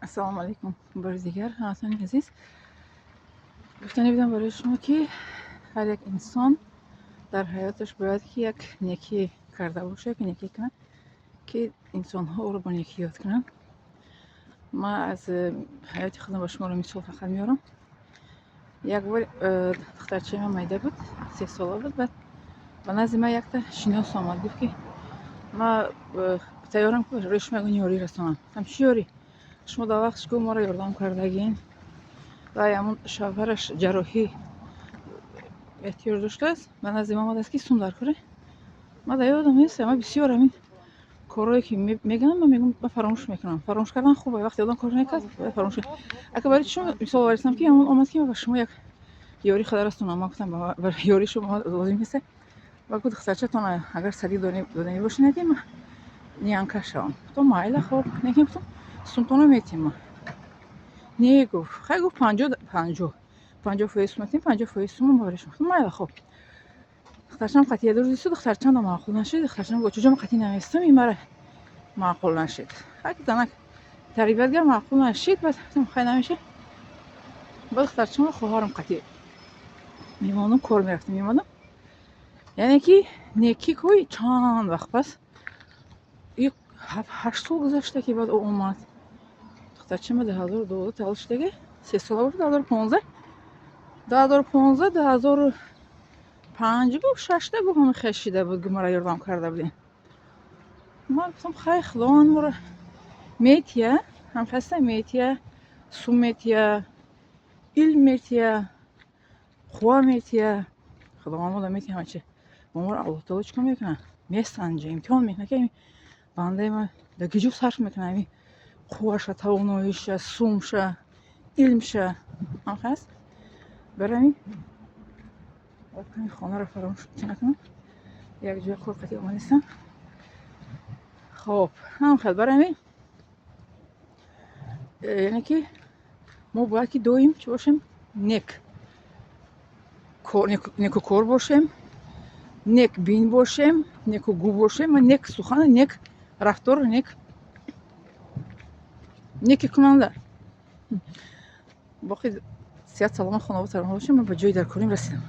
Ассалому алайкум бори дигар, ҳамватанони азиз. Гуфтанӣ будам барои шумо, ки ҳар як инсон дар ҳаёташ бояд ки як некӣ карда боша, як некӣ кунад, ки инсонҳо ӯро бо некӣ ёд кунанд. Ман аз ҳаёти худам ба шуморо мисол фақат меорам. Як бор духтарчаи ман майда буд, 3 сола буд. Баъд ба назди ман якта шинос омад, гуфт, ки ман тайёрам, ки барои шумо ягон ёрӣ расонам. Гуфтам: «Чӣ ёрӣ?» «Шумо дар вақтш гу моро ёрдам кардагин». Ва ҳамон шавҳараш ҷарроҳӣ эҳтиёҷ доштааст, ба назди ман омадааст, ки сум дар кора. Ман дар ёдам нест, ман бисёр ҳамин корҳое ки мегӯям, ман мегӯям, ман фаромӯш мекунам. Фаромӯш кардан хубе, вақте одам кор накард, фаромӯш. Ака, барои шумо мисол овардистам, ки ҳамон омад, ки ман ба шумо як ёрӣ худа расонам. Ман гуфтам: «Ёрии шумо лозим нест». Ва гуфт: «Духтарчатон агар садиқ доданӣ бошед, ки ман нянька шавам». Гуфтам: «Майла, хоб». Лекин гуфтам: «Сумтона метем». Ман не, гуфт, хай, гуфт, 50-50% сум метем, 50% сума барои шумо. Гуфтам: «Майла, хоб». Духтарчам қатъия дурдису духтарчам маъқул нашид. Духтарчам гуфт: «Чуҷо, ман қатъӣ наместам, ин мара маъқул нашид». Хай, занак тарбиятгар маъқул нашид. Баъд гуфтам: «Хай, намеша». Баъд духтарчамро хоҳарам қатъӣ мемондум, кор мерафтем, мемондам. Яъне ки некӣ кӯй чанд вақт пас, 7-8 сол гузашта, ки баъд ӯ омад. Духтарчама 2012 таваллуд шудаги, 3 сола буд 2015, 2015, 2005 гуфт, шашта гуфт, ҳами хеш шида буд, гуфт, мара ёрдам карда будем. Ман гуфтам: «Хай, Худованд моро метия, ҳам хаста метия, сум метия, илм метия, қувва метия, Худованд моро метия ҳама чи». Моро Аллоҳ таоло чӣ кор мекунад? Месанҷа, имтиҳон мекунад, ки бандаи ман дар киҷо сарф мекунад ҳамин қувваша, тавоноиша, сумша, илмша. Ҳам ҳаст. Барои ҳамин бояд хонаро фаромӯш накунам, як ҷоя кор қатӣ омадистам. Хоб, ҳам хел, барои ҳамин, яъне ки мо бояд ки доим чӣ бошем? Нек, некукор бошем, некбин бошем, некугӯ бошем ва нек сухан, нек рафтор, нек, неки кунанда. Боқи сиҳат, саломат, хонавода, саромат бошем. Ман ба ҷои дар корим расидам.